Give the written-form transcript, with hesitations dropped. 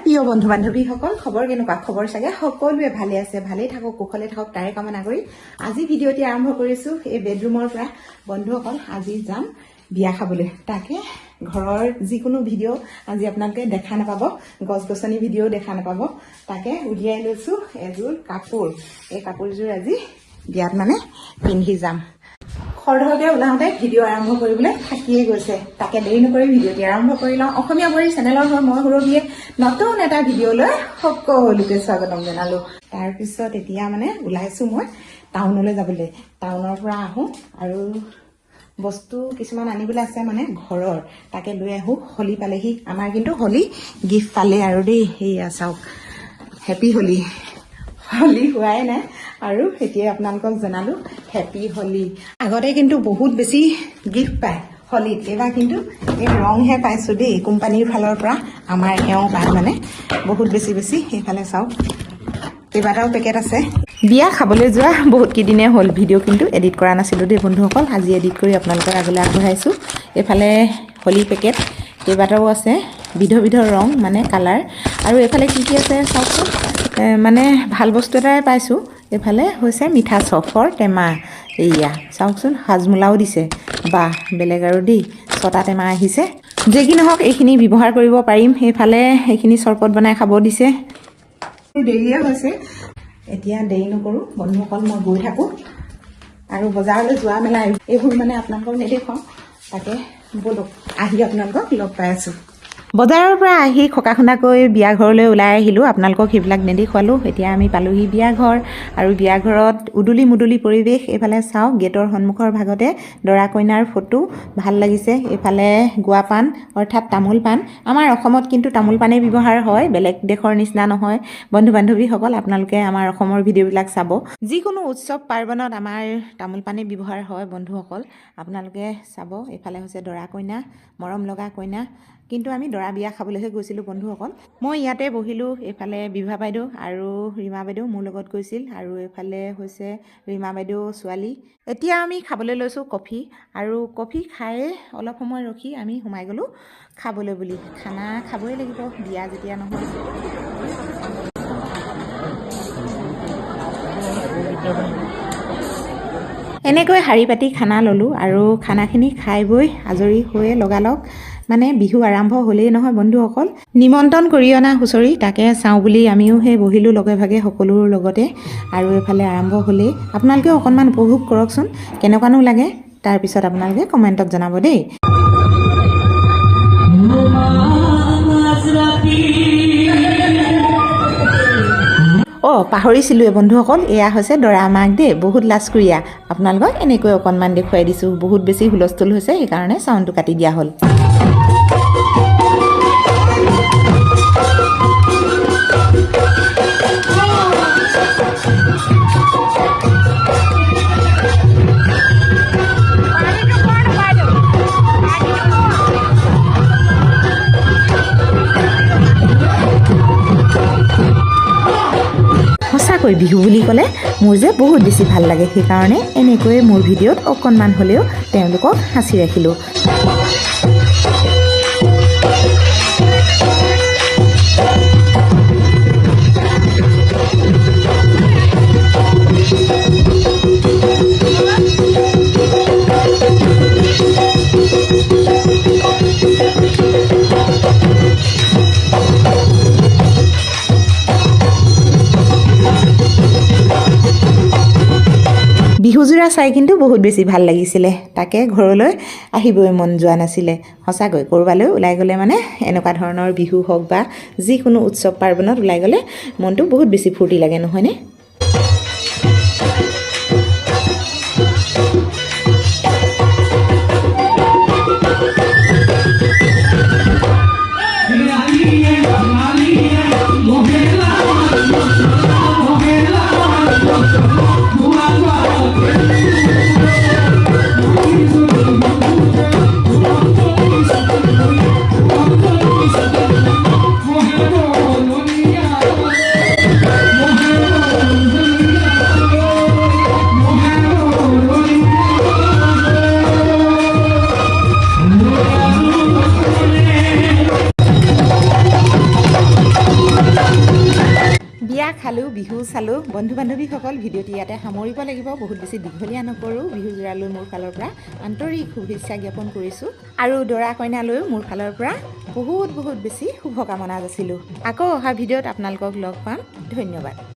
প্ৰিয় বন্ধু বান্ধৱীসকল, খবৰ কেনেকুৱা? খবৰ চাগে সকলোৱে ভালে আছে, ভালেই থাকক, কুশলে থাকক, তাৰে কামনা কৰি আজি ভিডিঅ'টি আৰম্ভ কৰিছোঁ এই বেডৰুমৰ পৰা। বন্ধুসকল, আজি যাম বিয়া খাবলৈ। তাকে ঘৰৰ যিকোনো ভিডিঅ' আজি আপোনালোকে দেখা নাপাব, গছ গছনি ভিডিঅ'ও দেখা নাপাব। তাকে উলিয়াই লৈছোঁ এযোৰ কাপোৰ। এই কাপোৰযোৰ আজি বিয়াত মানে পিন্ধি যাম। খৰধৰকৈ ওলাওঁতে ভিডিঅ' আৰম্ভ কৰিবলৈ থাকিয়ে গৈছে, তাকে দেৰি নকৰি ভিডিঅ'টি আৰম্ভ কৰি লওঁ। অসমীয়া বোৱাৰী চেনেলৰ হৈ মই সুৰভিয়ে নতুন এটা ভিডিঅ'লৈ সকলোকে স্বাগতম জনালোঁ। তাৰপিছত এতিয়া মানে ওলাইছোঁ মই টাউনলৈ যাবলৈ। টাউনৰ পৰা আহোঁ আৰু বস্তু কিছুমান আনিবলৈ আছে মানে ঘৰৰ, তাকে লৈ আহোঁ। হোলী পালেহি আমাৰ, কিন্তু হোলী গিফ্ট পালে আৰু দেই। সেয়া চাওক, হেপী হোলী। হোলী হোৱাই নাই আৰু এতিয়াই আপোনালোকক জনালোঁ হেপী হোলী। আগতে কিন্তু বহুত বেছি গিফ্ট পায় হোলীত, এইবাৰ কিন্তু এই ৰংহে পাইছোঁ দেই কোম্পানীৰ ফালৰ পৰা। আমাৰ এওঁ পায় মানে বহুত বেছি বেছি। সেইফালে চাওক, কেইবাটাও পেকেট আছে। বিয়া খাবলৈ যোৱা বহুত কেইদিনেই হ'ল, ভিডিঅ' কিন্তু এডিট কৰা নাছিলোঁ দেই বন্ধুসকল। আজি এডিট কৰি আপোনালোকৰ আগলৈ আগবঢ়াইছোঁ। এইফালে হোলী পেকেট কেইবাটাও আছে, বিধ বিধৰ ৰং মানে কালাৰ। আৰু এইফালে কি কি আছে চাওকচোন। মানে ভাল বস্তু এটাই পাইছোঁ। এইফালে হৈছে মিঠা চফৰ টেমা। এইয়া চাওকচোন, হাজমোলাও দিছে, বাহ বেলেগ আৰু দেই। 6টা টেমা আহিছে। যে কি নহওক, এইখিনি ব্যৱহাৰ কৰিব পাৰিম। সেইফালে সেইখিনি চৰবত বনাই খাব দিছে। দেৰিয়ে হৈছে, এতিয়া দেৰি নকৰোঁ বন্ধুসকল, মই গৈ থাকোঁ। আৰু বজাৰলৈ যোৱা মেলা এইবোৰ মানে আপোনালোকক নেদেখুৱাওঁ। তাকে ব'লক, আহি আপোনালোকক লগ পাই আছোঁ। বজাৰৰ পৰা আহি খকা খুন্দাকৈ বিয়া ঘৰলৈ ওলাই আহিলোঁ। আপোনালোকক সেইবিলাক নেদেখুৱালোঁ। এতিয়া আমি পালোহি বিয়া ঘৰ আৰু বিয়া ঘৰত উদুলি মুদুলি পৰিৱেশ। এইফালে চাওক, গেটৰ সন্মুখৰ ভাগতে দৰা কইনাৰ ফটো, ভাল লাগিছে। এইফালে গোৱা পাণ অৰ্থাৎ তামোল পাণ। আমাৰ অসমত কিন্তু তামোল পাণেই ব্যৱহাৰ হয়, বেলেগ দেশৰ নিচিনা নহয়। বন্ধু বান্ধৱীসকল, আপোনালোকে আমাৰ অসমৰ ভিডিঅ'বিলাক চাব। যিকোনো উৎসৱ পাৰ্বণত আমাৰ তামোল পাণেই ব্যৱহাৰ হয়। বন্ধুসকল, আপোনালোকে চাব। এইফালে হৈছে দৰা কইনা, মৰম লগা কইনা। কিন্তু আমি দৰা বিয়া খাবলৈহে গৈছিলোঁ বন্ধুসকল। মই ইয়াতে বহিলোঁ। এইফালে বিভা বাইদেউ আৰু ৰীমা বাইদেউ মোৰ লগত গৈছিল আৰু এইফালে হৈছে ৰীমা বাইদেউ ছোৱালী। এতিয়া আমি খাবলৈ লৈছোঁ কফি আৰু কফি খাই অলপ সময় ৰখি আমি সোমাই গ'লোঁ খাবলৈ বুলি। খানা খাবই লাগিব বিয়া যেতিয়া নহয়। এনেকৈ শাৰী পাতি খানা ল'লোঁ আৰু খানাখিনি খাই বৈ আজৰি হৈয়ে লগালগ মানে বিহু আৰম্ভ হ'লেই নহয় বন্ধুসকল। নিমন্ত্ৰণ কৰি অনা হুঁচৰি, তাকে চাওঁ বুলি আমিও সেই বহিলোঁ লগে ভাগে সকলোৰ লগতে। আৰু এইফালে আৰম্ভ হ'লেই, আপোনালোকেও অকণমান উপভোগ কৰকচোন, কেনেকুৱানো লাগে তাৰপিছত আপোনালোকে কমেণ্টত জনাব দেই। অ' পাহৰিছিলোঁৱে বন্ধুসকল, এয়া হৈছে দৰা মাক দেই, বহুত লাজকুৰীয়া। আপোনালোকক এনেকৈ অকণমান দেখুৱাই দিছোঁ। বহুত বেছি হুলস্থুল হৈছে, সেইকাৰণে চাউণ্ডটো কাটি দিয়া হ'ল। সঁচাকৈ বিহু বুলি ক'লে মোৰ যে বহুত বেছি ভাল লাগে, সেইকাৰণে এনেকৈয়ে মোৰ ভিডিঅ'ত অকণমান হ'লেও তেওঁলোকক সাঁচি ৰাখিলোঁ। বিহুযোৰা চাই কিন্তু বহুত বেছি ভাল লাগিছিলে, তাকে ঘৰলৈ আহিবই মন যোৱা নাছিলে। সঁচাকৈ ক'ৰবালৈ ওলাই গ'লে মানে এনেকুৱা ধৰণৰ বিহু হওক বা যিকোনো উৎসৱ পাৰ্বণত ওলাই গ'লে মনটো বহুত বেছি ফূৰ্তি লাগে নহয়নে? Mohe খালোঁ, বিহু চালোঁ। বন্ধু বান্ধৱীসকল, ভিডিঅ'টি ইয়াতে সামৰিব লাগিব, বহুত বেছি দীঘলীয়া নকৰোঁ। বিহু যোৰালৈ মোৰ ফালৰ পৰা আন্তৰিক শুভেচ্ছা জ্ঞাপন কৰিছোঁ আৰু দৰা কইনালৈও মোৰ ফালৰ পৰা বহুত বহুত বেছি শুভকামনা যাচিলোঁ। আকৌ অহা ভিডিঅ'ত আপোনালোকক লগ পাম। ধন্যবাদ।